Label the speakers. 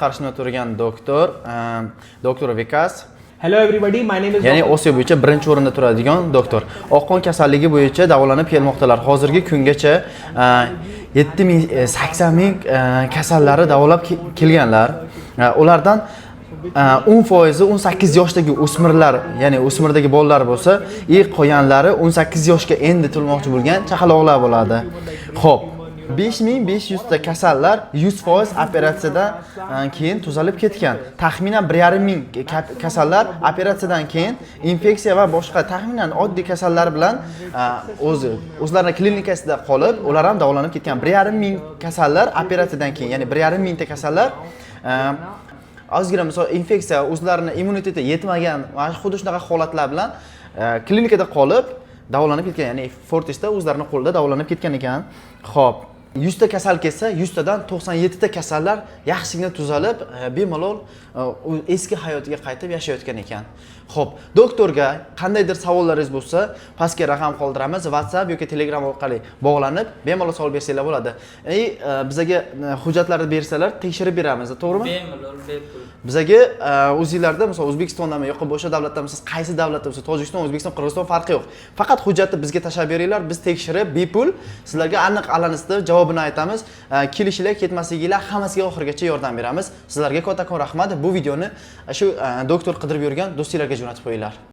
Speaker 1: Qarshimda turgan doktor, doktor Vikas.
Speaker 2: Hello everybody, my name is
Speaker 1: Ya'ni
Speaker 2: Dr.
Speaker 1: Osiyo bo'yicha birinchi o'rinda turadigan doktor. Oqqon kasalligi bo'yicha davolanib kelmoqdalar. Hozirgi kungacha 7 ming, 80 ming kasallari davolab kelganlar. Ulardan 10%i 18 yoshdagi o'smirlar, ya'ni o'smirdagi bolalar bo'lsa, и qolganlari 18 yoshga endi to'lmoqchi bo'lgan chaqaloqlar bo'ladi. Xo'p, 5500 ta kasallar 100% operatsiyadan keyin tuzalib ketgan. Taxminan 1,5 ming kasallar operatsiyadan keyin infeksiya va boshqa taxminan oddiy kasallar bilan o'zi o'zlarini klinikasida qolib, ular ham davolanib ketgan. 1,5 ming kasallar operatsiyadan keyin, ya'ni 1,5 mingta kasallar ozgina, misol, infeksiya, o'zlarini immuniteti yetmagan, mana xuddi shunaqa holatlar bilan klinikada qolib davolanib ketgan, ya'ni Fortisda o'zlarini qo'lida davolanib ketgan ekan. Xo'p, 100 ta kasal kelsa, 100 tadan 97 ta kasallar yaxshigina tuzalib, bemalol u eski hayotiga qaytib yashayotgan ekan. Xo'p, doktorga qandaydir savollaringiz bo'lsa, pastga raqam qoldiramiz, WhatsApp yoki Telegram orqali bog'lanib, bemalol savol bersanglar bo'ladi. И bizaga hujjatlarni bersalar, tekshirib beramiz, to'g'rimi?
Speaker 3: Bemalol, bepul.
Speaker 1: Bizaga o'zinglarda, misol, O'zbekistondami yoki boshqa davlatdamisiz, qaysi davlatda bo'lsa, Tojikiston, O'zbekiston, Qirg'iziston, farqi yo'q. Faqat hujjatni bizga tashlab beringlar, biz tekshirib, bepul sizlarga aniq alanisida javobini aytamiz. Kelishinglar, ketmasliginglar, hammasiga oxirigacha yordam beramiz. Sizlarga kattakon rahmat. Bu videoni shu doktor qidirib yurgan do'stinglarga jo'natib qo'yinglar.